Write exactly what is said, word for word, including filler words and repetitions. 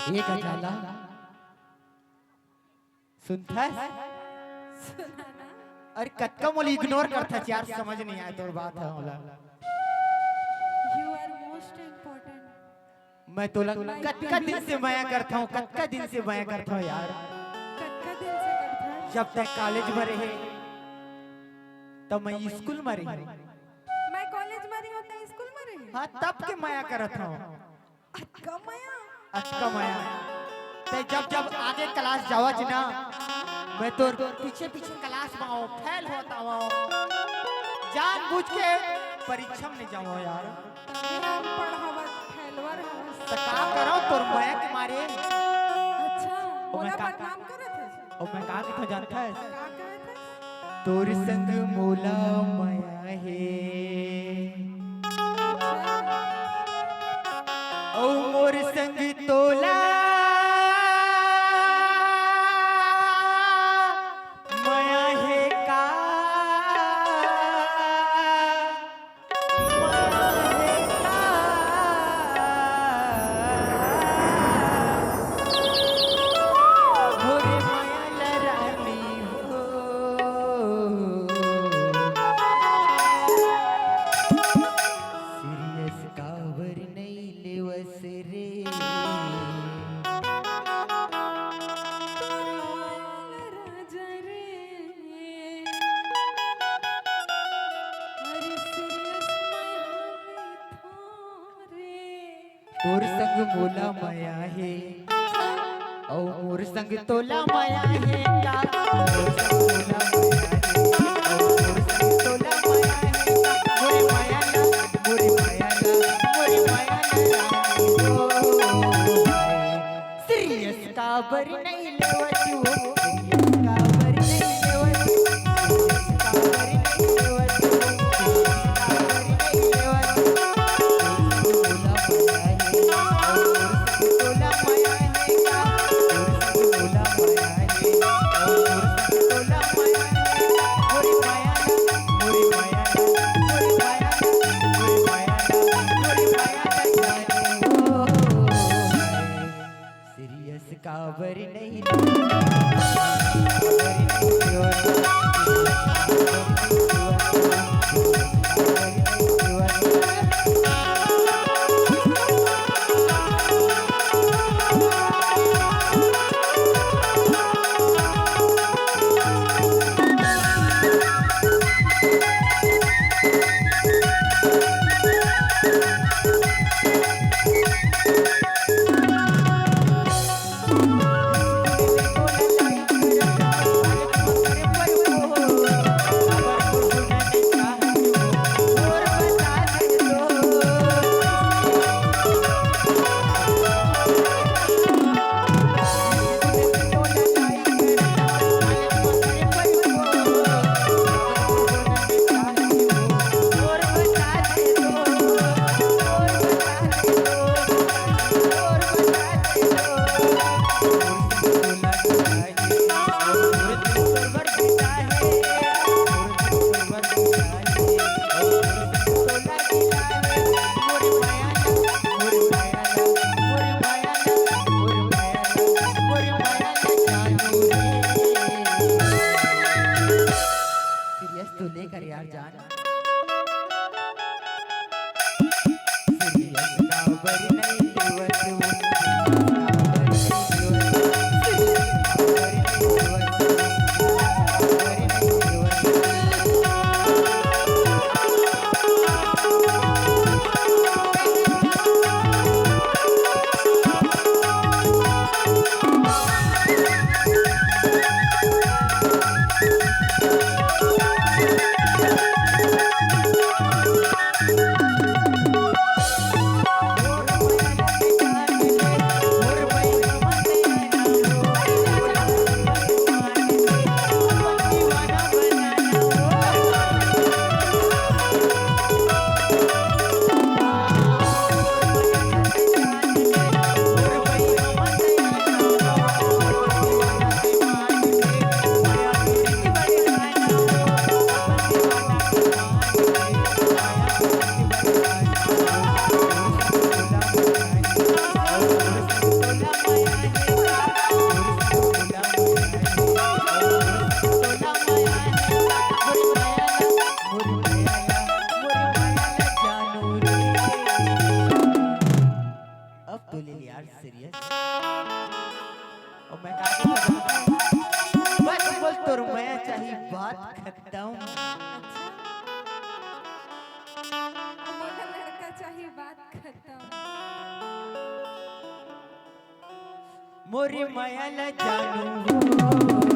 ये गजाला सुनथस? अरे कतका मोला इग्नोर करथस यार, समझ नहीं आय तोर बात ह मोला। You are most important. मैं तोला कतका दिन से मया करथंव, कतका दिन से मया करथंव यार। कतका दिन से करथस? जब तैं कॉलेज में रहे तब मैं स्कूल में रहे। मैं कॉलेज में रहे हों तैं स्कूल में रहे? हाँ, तब के मया करथंव। अतका मया? अतका मया। तैं जब जब आगे क्लास जावच ना, मैं तोर पीछे पीछे क्लास में आवंव, फेल होत आवंव। जानबूझ के परीक्षा में नहीं जावंव यार। तभे अनपढ़ हवस, फेलवर हवस। त का करंव तोर मया के मारे? अच्छा, अउ मैं मोला का बदनाम करत हस? अउ मैं का कथंव जानथस? का कहत हस? तोर संग मोला मया हे। अच्छा। अउ मोर संग तोला मया हे का? मया हे का? मोरे मया ल रानी हो। सीरियस काबर नइ लेवस रे। तोर वाला राजा रे। अरे सीरियस मैं हवे थोरे। तोर संग मोला मया हे, अउ मोर संग तोला मया हे का? मोर संग तोला मया हे, अउ मोर संग तोला मया हे का? मोरे मया ला, मोरे मया ला, मोरे मया ला रानी हो। सीरियस काबर नइ लेवत हो, सीरियस काबर नइ लेवत हो, सीरियस काबर नइ लेवत हो, सीरियस काबर नइ लेवत हो। तोर संग मोला मया हे, अउ तोर संग तोला मया हे का? तोर संग मोला मया हे, अउ तोर संग तोला मया हे का? मोरे मया ला, मोरे मया ला, मोरे मया ला, मोरे मया ला, मोरे मया ला जाने हो। सीरियस काबर नइ लेवत, काबर नइ लेवत, काबर नइ लेवत, काबर नइ लेवत। सीरियस तो लेकर यार जान। अच्छा, मोला लड़का चाहिए, बात खत्म। मोरी मया ला जानू हो।